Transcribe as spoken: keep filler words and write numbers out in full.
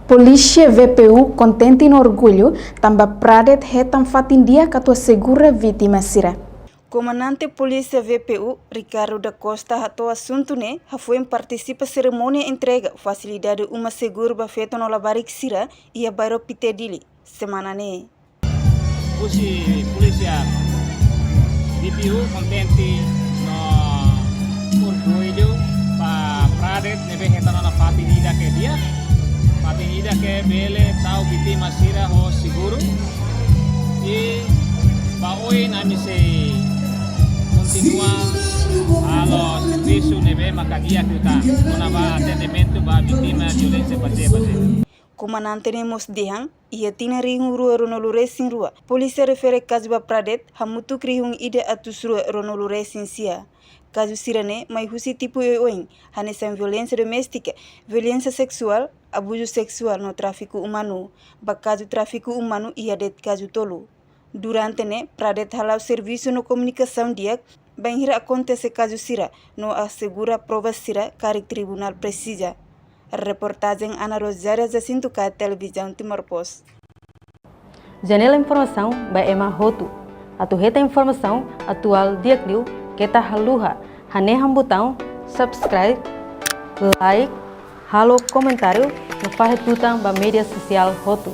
Polísia V P U kontente no orgullu tanba Pradet hetan fatin di'ak atu asegura vítima sira. Komandante Polísia V P U, Ricardo da Costa, hato'o asuntu ne'e hafoin partisipa serimónia entrega fasilidade uma seguru ba feto no labarik sira iha bairru Pité, Dili, semana ne'e. Husi polísia V P U kontente no orgullu ba Pradet ne'ebé hetan ona fatin ida ke di'ak, fatin ida ke bele tau vítima sira ho seguru. I ba oin ami sei kontinua halo servisu ne'ebé maka di'ak liután kona-ba atendimentu ba vítima violénsia faze-faze. Komandante ne'e mós dehan, iha tinan rihun rua ruanulu resin rua, polísia refere kazu ba Pradet hamutuk rihun ida atus rua ruanulu resin sia. Kazu sira-ne'e mai husi tipu oioin, hanesan violénsia doméstika, violénsia seksuál, abuzu seksuál no tráfiku umanu. Ba kazu tráfiku umanu iha de'it kazu tolu. Durante ne'e, Pradet hala'o servisu no komunikasaun di'ak bainhira akontese kazu sira no asegura prova sira karik tribunál presiza. Reportajen Ana Rosária Jacinto ka Televizaun Timor Post. Janela informasaun ba ema hotu. Atu hetan informasaun atuál di'ak liu keta haluha hanehan butaun subscribe, like, halo komentáriu no fahe tutan ba média sosiál hotu.